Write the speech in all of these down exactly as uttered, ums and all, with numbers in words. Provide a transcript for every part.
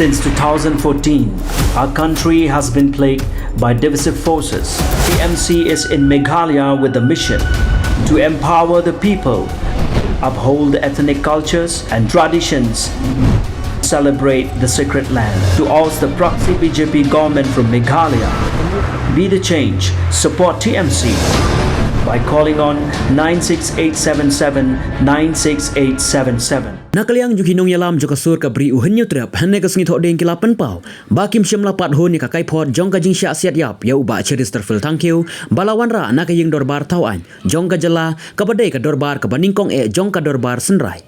Since two thousand fourteen, our country has been plagued by divisive forces. T M C is in Meghalaya with the mission to empower the people, uphold ethnic cultures and traditions, celebrate the sacred land, to oust the proxy B J P government from Meghalaya. Be the change, support T M C by calling on nine six eight seven seven nine six eight seven seven. Na ka liang jong ki nongïalam jong ka sur ka Bri u Hynñiewtrep, hynne ka sngi Thohdieng ki la pynpaw ba kim shym la pat hun ïa ka kaiphod jong ka jingshah siat ïap ïa u Bah Cheristerfield Thangkhiew ba la wanrah na ka ïing dorbar thaw aiñ jong ka jylla, kaba dei ka dorbar kaba nyngkong eh jong ka dorbar synrai.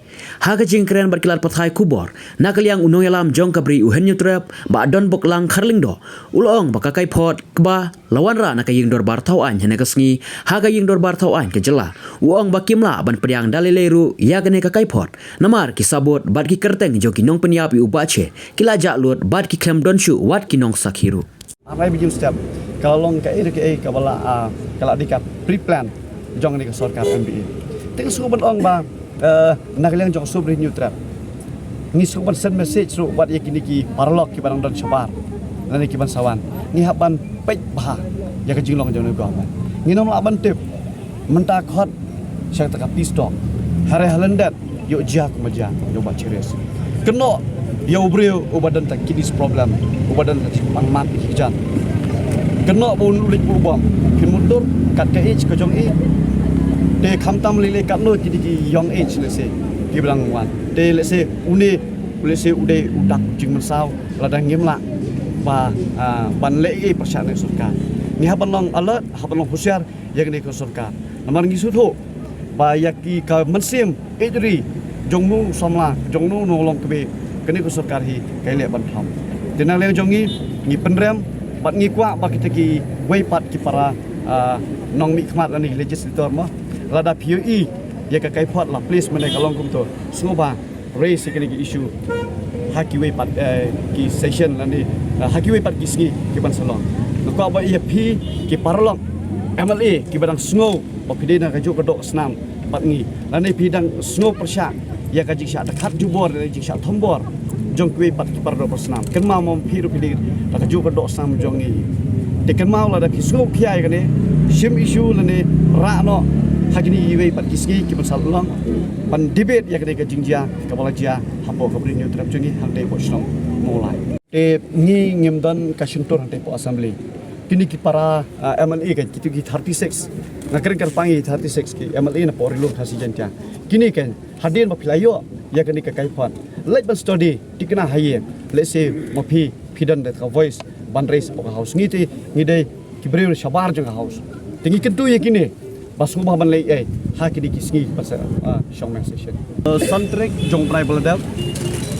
Ha ka jingkren bad ki lad pathai khubor, na ka liang u nongïalam jong ka Bri u Hynñiewtrep, Bah Donboklang Kharlyngdoh, u la ong ba ka kaiphod kaba la wanrah na ka ïing dorbar thaw aiñ hynne ka sngi ha ka ïing dorbar thaw aiñ ka jylla, u ong ba kim lah ban pdiang da lei lei ruh ïa kane ka kaiphod, namar ki sabut bad ki kyrteng jong ki nongpynïap ïa u Bah Che ki la jah lut bad ki khlem don shuh wat ki nongsakhi ruh. Ar lai baje mynstep ka la long kaei re kaei kaba la, ah, ka la dei ka pre-plan jong kane ka sorkar M P A. Te nga sngewbha ban ong ba, eh, na ka liang jong ka sur Bri Hynñiewtrep, ngi sngewbha ban send message ruh wat ïa kine ki paralok kiba dang don shabar lane kiban sa wan, ngi hap ban peit bha ïa ka jinglong jong une u government. Ngin ym lah ban tip mynta khot sha kata ka peace talk, hynrei ha lyndet ïoh jia kumba jia ïa u Bah Cheris. Kynnoh ïa u briew uba don ta kidney problem, uba don ta jingpang mat ïa ki kjat. Kynnoh ba un leit buh bom, phin mutdur kat ka age ka jong i. Te khamtam lei lei katno kine ki young age, lehse kiba dang wan. Te lehse une, lehse u dei u dak jingmynsaw lada ngim lah ba, ah, ban leh ei pyrshah na ka sorkar. Ngi hap ban long alert, hap ban long husiar ïa kane ka sorkar. Namar ngi sngewthuh ba ïa ki ka mynsiem ïeit ri jong u samla, jong u nonglong kmie, kane ka sorkar hi ka ïaleh ban kham. Te na liang jong ngi, ngi pynrem bad ngi kwah ba kita kiwei pat ki para, ah, nongmihkhmat lane legislator mo, lada phi ïohi ïa ka kaiphod la place mynne ka long kumto, sngewbha raise ïa kine ki issue ha kiwei pat, eh, ki session lane, eh, ha kiwei pat ki sngi kiban sa long. Nga kwah ba ïa phi ki paralok M L A kiba dang sngew ba phi dei na kajuh ka doh snam bad ngi, lane phi dang sngew pyrshah ïa ka jingshah dkhot jubor lane jingshah thombor jong kiwei pat ki para doh para snam, kynmaw mo phi ruh phi dei na kajuh ka doh snam jong ngi. Te kynmaw lada phi sngew khia ïa kane, shim issue lane rah noh ha kine kiwei pat ki sngi kiban sa long ban debate ïa kane ka jingjia kaba la jia hapoh ka Bri Hynñiewtrep jong ngi hangtei hapoh shnong Mawlai. Te ngi ngim don ka shyntur hangtei hapoh Assembly. Kine ki para, ah, M L A ka, kito ki thirty-six, nga kren kyrpang ïa thirty-six ki M L A napoh Ri-lum Khasi Jaiñtia. Kine ka, hadien ba phi la ïoh ïa kane ka kaiphod, leit ban study, tikna ha ïing, lehse ma phi, phi don da ka voice ban raise hapoh ka House. Ngi te ngi dei ki briew shabar jong ka House. Te ngi kyntu ïa kine ba sngewbha ban leh ei ha kine ki sngi ba sa, ah, shong meng session. Eh, san tarik jong u bnai ba la dep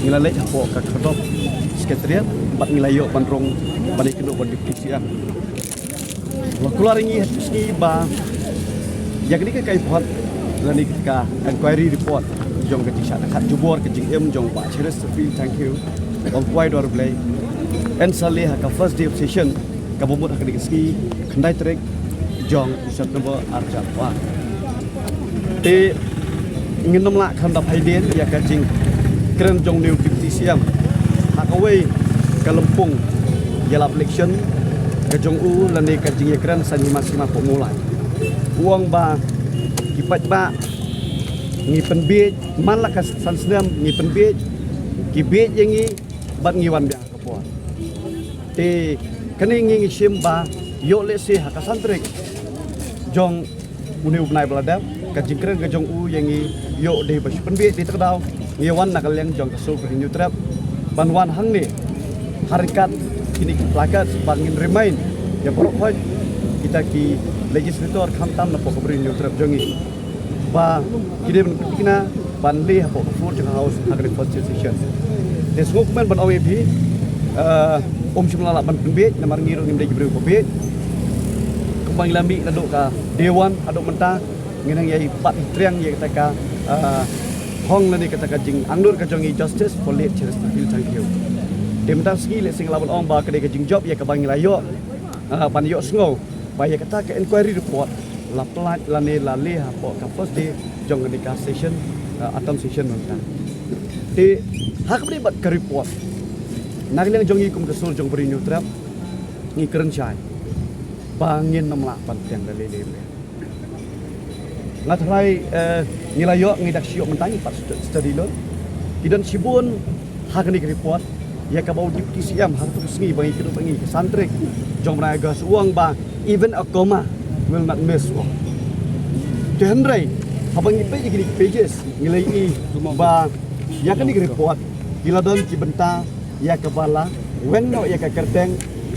ngi la leit hapoh ka Khardup Secretariat bad ngi la ïoh ban rung ban ïakynduh bad Deputy C M. La kular ïa ngi ha ki sngi ba ïa kane ka kaiphod lane ka inquiry report jong ka jingshah dkhot jubor ka jingim jong Bah Cheristerfield Thangkhiew, Bah Kwai Dor Blei, yn sa leh ha ka first day of session kaba mut ha kane ka sngi khyndai tarik jong u September arhajar arphew ar. Te ngin ym lah khlem da phai dien ïa ka jingkren jong u Deputy C M ha kawei ka lympung ïalap election ka jong u lane ka jingïakren san hima sima hapoh Mawlai. U ong ba ki paidbah ngi pynbiej, man la ka san snem ngi pynbiej, ki biej ïa ngi bad ngi wan biang ha ka por. Te kane ngi ngi shim ba ïoh lehse ha ka san tarik jong une u bnai ba la dep, ka jingkren ka jong u ïa ngi ïoh dei ba shu pynbiej. Dei ta ka daw ngi wan na ka liang jong ka sur Bri Hynñiewtrep ban wan hangne ha ryngkat kine ki placard ba ngin remind ïa baroh khoit kita ki legislator khamtam napoh ka Bri Hynñiewtrep jong ngi ba ki dei ban pynthikna ban leh hapoh ka floor jong ka House ha kane first session. Te sngewkmen ban ong ïa phi, eh, ym shym la lah ban pynbiej namar ngi ruh ngim dei ki briew ba biej. Kumba ngi la mih naduh ka day one haduh mynta ngi nang ïai bat ïai triang ïa kata ka, eh, hong lane kata ka jingangnud ka jong ngi, justice for late Cheristerfield Thangkhiew. Te mynta sngi lehse nga lah ban ong ba ka dei ka jingjop ïa kaba ngi la ïoh, eh, ban ïohsngew ba ïa kata ka inquiry report la pynlait lane la leh hapoh ka first day jong kane ka session, uh, autumn session mynta. Te ha kaba ïadei bad ka report, Na ka liang jong ngi kum ka sur jong Bri Hynñiewtrep, ngi kren shai ba ngin ym lah ban pdiang da lei lei ruh. Nga tharai, eh, ngi la ïoh, ngi dak shu ïoh mynta, ngi pat stu-, study lut. Ki don shibun ha kane ka report ïa kaba u Deputy C M ha kato ka sngi ba ngi kynduh ba ngi ka san tarik jong bnai August u ong ba even a comma will not miss, u ong. Te hynrei haba ngi peit ïa kine ki pages ngi la ïohi ba ïa kane ka report ki la don ki bynta ïa kaba la weng noh ïa ka kyrteng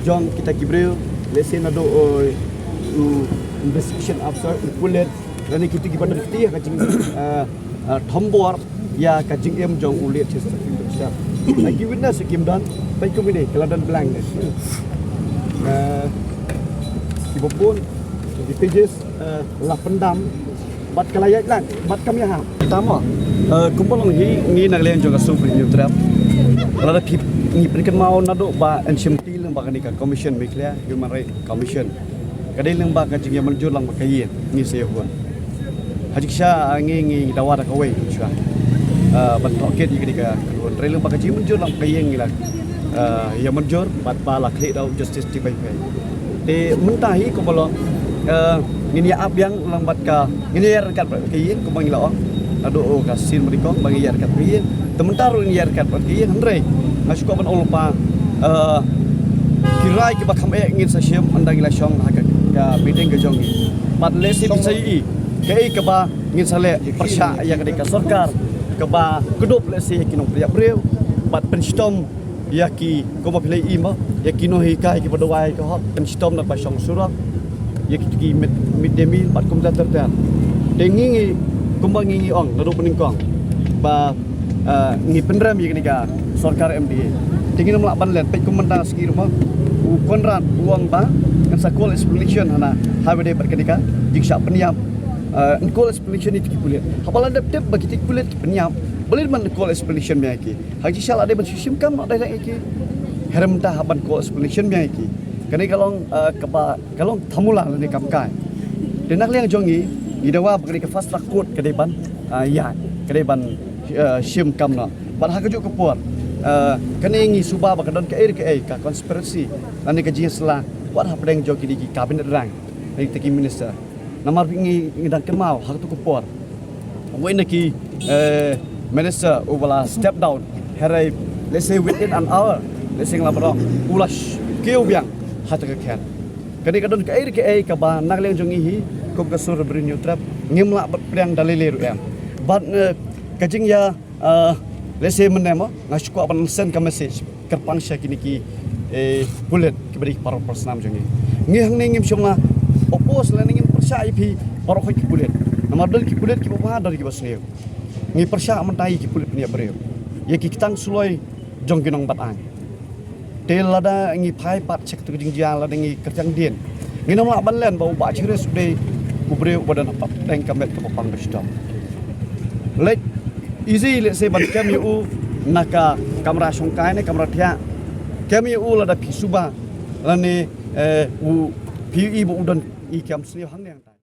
jong kita ki briew, lehse naduh, uh, u investigation officer, u pulit, lane kito kiba don kti ïa ka jing, uh, uh, thombor ïa ka jingim jong u late Chester Field Dongshiar. Ki witness kim don, peit kumne ki la don blank ne. Uh, kiba bun ki pages, eh, la pyndam bad ka la ïaid lang bad kam ïahap. Tama, eh, kumba long hi, ngi na ka liang jong ka sur Bri Hynñiewtrep, lada phi, ngi pynkynmaw naduh ba yn shim kti lyngba kane ka Commission Meghalaya Human Rights Commission, ka dei lyngba ka jingïamynjur lang bad ka ïing, ngi sa ïahun. Ha jingshisha ngi, ngi dawa da kawei shuwa, eh, ban tohkit ïa kane ka kynhun, hynrei lyngba ka jingmynjur lang bad ka ïing ngi la, eh, ïamynjur bad ba la khlieh da u Justice T. Baipei. Te mynta hi kumba long, eh, ngin ïa ap biang lang bad ka, ngin ïa ryngkat bad ka ïing kumba ngi la ong naduh ka sien ba nyngkong ba ngin ïa ryngkat bad ka ïing. Te mynta ruh ngin ïa ryngkat bad ka ïing, hynrei nga shu kwah ban ong lypa, eh, ki rai kiba kham eh ngin sa shim ynda ngi la shong ha ka, ka meeting ka jong ngi. Bad lehse phi sa ïohi kaei kaba ngin sa leh pyrshah ïa kane ka sorkar kaba kdup lehse ïa ki nongpynïap briew bad pynshitom ïa ki, kumba phi la ïohi mo, ïa ki nonghikai kiba duwai ka hok, pynshitom na ka shong surok, ïa kito ki mid, mid day meal bad kumta ter ter. Te ngi, ngi, kumba ngi, ngi ong naduh ba nyngkong ba, eh, ngi pynrem ïa kane ka sorkar M D A. Te ngin ym lah ban len, peit kum mynta ka sngi ruh mo, u Conrad u ong ba yn sa call explanation hana ha kaba ïadei bad kane ka jingshah pynïap. Eh, yn call explanation ïa kito ki pulit. Haba la dep tip ba kito ki pulit ki pynïap, balei ban call explanation biang ïa ki? Ha jingshisha la dei ban shu shim kam noh direct ïa ki. Hynrei mynta hap ban call explanation biang ïa ki. Kane ka long, eh, kaba, ka long thamula lane kam kai. Te na ka liang jong ngi, ngi dawa ba kane ka fast track court ka dei ban, eh, ïaid, ka dei ban, eh, shim kam noh. Bad ha kajuh ka por, eh, kane ngi sngewbha ba ka don kaei re kaei ka conspiracy lane ka jingïasylla wat hapdeng jong kine ki cabinet rank lane kita ki minister. Namar ngi, ngi dang kynmaw ha kato ka por uwei na ki, eh, minister uba la step down, hynrei lehse within an hour, lehse ngi lah ban ong u la sh-, kiew biang ha kata ka khet. Kane ka don kaei re kaei kaba na ka liang jong ngi hi kum ka sur Bri Hynñiewtrep ngim lah ban pdiang da lei lei ruh em. Bad, eh, ka jingïa, eh, lehse mynne mo nga shu kwah ban send ka message kyrpang sha kine ki, eh, pulit kiba dei ki paralok parasnam jong ngi. Ngi hangne ngim shym la oppose lane ngim pyrshah ïa phi baroh khoit ki pulit. Namar don ki pulit kiba bha, don kiba sniew. Ngi pyrshah mynta ïa ki pulit pynïap briew, ïa ki ktang suloi jong ki nongbat aiñ. Te lada ngi phai pat sha kato ka jingjia, lada ngi kyrkiang dien, ngin ym lah ban len ba u Bah Chris u dei u briew uba don hapdeng ka met kaba pang ba shitom. Leit easy lehse ban kem ïa u na ka kamra shongkai ne kamra thiah. Kem ïa u lada phi suba lane, eh, u phi ïohi ba u don i kam sniew hangne hangtai.